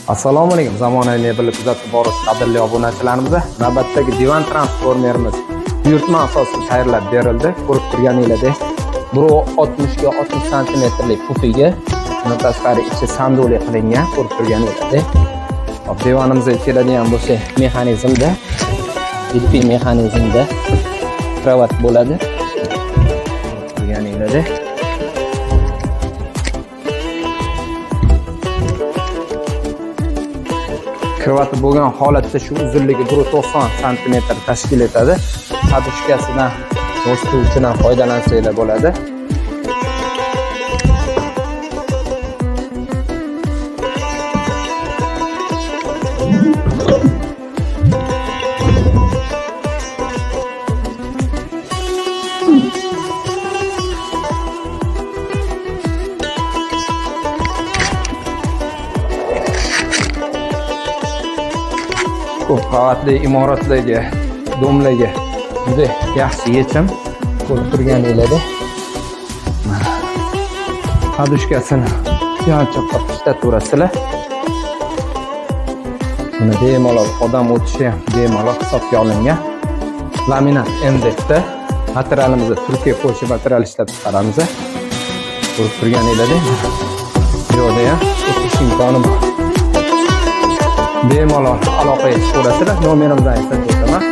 Assalomu alaykum, zamonaviy mebelni kuzatib boruvchi qadrli obunachilarimiz. Navbatdagi divan transformerimiz buyurtma asosida tayyorlab berildi. Ko'rib turganinglardek, 1.60 ga 60 santimetrlik pufiga, undan tashqari ichi sanduqli qilingan, ko'rib turganinglardek. Hop, divanimizga keladigan bo'lsak, mexanizmda, LP mexanizmda krovat bo'ladi. Ko'rib turganinglardek. Krovati bo'lgan holatda shu uzunligi 1.90 santimetr tashkil etadi. Podushkasidan, yostiqchidan foydalansanglar bo'ladi. Ko'p qavatli imoratlarga, domlarga juda yaxshi yechim, ko'rib turganinglardek. Mana podushkasini yancha qilib ishlataverasizlar. Buni bemalol odam o'tishi ham bemalol hisobga olingan. Laminat MDFda materialimizni Turkiya, Polsha material ishlab chiqaramiz. Ko'rib turganinglardek, bu yoqda ham o'tish imkoni bor. Bemalol aloqaga chiqaverasizlar. Nomerimizni eslatib o'taman: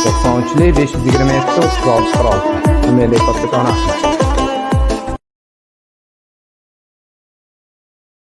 93 527 36 46. Umidli, kattakon rahmat.